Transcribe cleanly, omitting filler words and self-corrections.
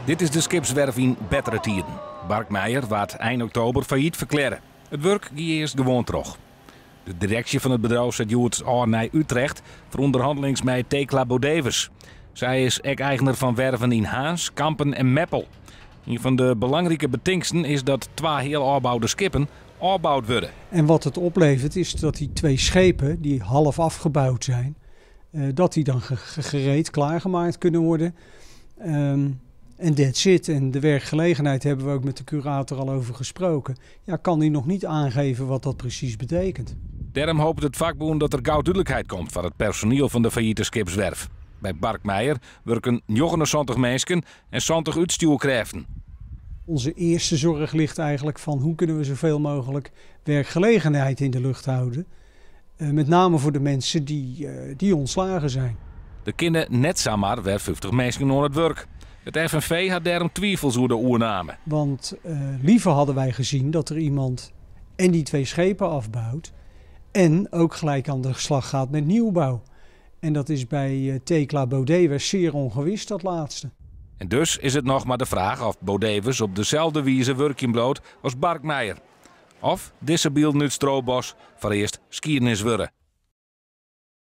Dit is de skipswerf yn bettere tiden. Barkmeijer waard ein oktober fallyt ferklearre. It wurk gie earst gewoan troch. De direksje fan it bedriuw set hjoed ôf nei Utrecht foar ûnderhannelings mei Thecla Bodewes. Sy is ek eigner fan werven yn Harns, Kampen en Meppel. Ien fan de belangrike betingsten is dat twa heal ôfboude skippen ôfboud wurde. En wat het oplevert is dat die twee schepen die half afgebouwd zijn, dat die dan gereed klaargemaakt kunnen worden. En that's it. En de werkgelegenheid hebben we ook met de curator al over gesproken. Ja, kan hij nog niet aangeven wat dat precies betekent. Dêrom hopet it fakbûn dat der gau dúdlikheid komt foar it personiel fan de fallite skipswerf. By Barkmeijer wurken 79 minsken en 70 útstjoerkrêften. Onze eerste zorg ligt eigenlijk van hoe kunnen we zoveel mogelijk werkgelegenheid in de lucht houden. Met name voor de mensen die ontslagen zijn. Der kinne net samar wer 50 minsken oan it wurk. It FNV hat dêrom twivels oer de oername. Want liever hadden wij gezien dat er iemand en die twee schepen afbouwt en ook gelijk aan de slag gaat met nieuwbouw. En dat is bij Thecla Bodewes zeer ongewis, dat laatste. En dus is it noch mar de fraach oft Bodewes op deselde wize wurkjen bliuwt as Barkmeijer. Of dizze bylden út Strobos foarearst skiednis wurde.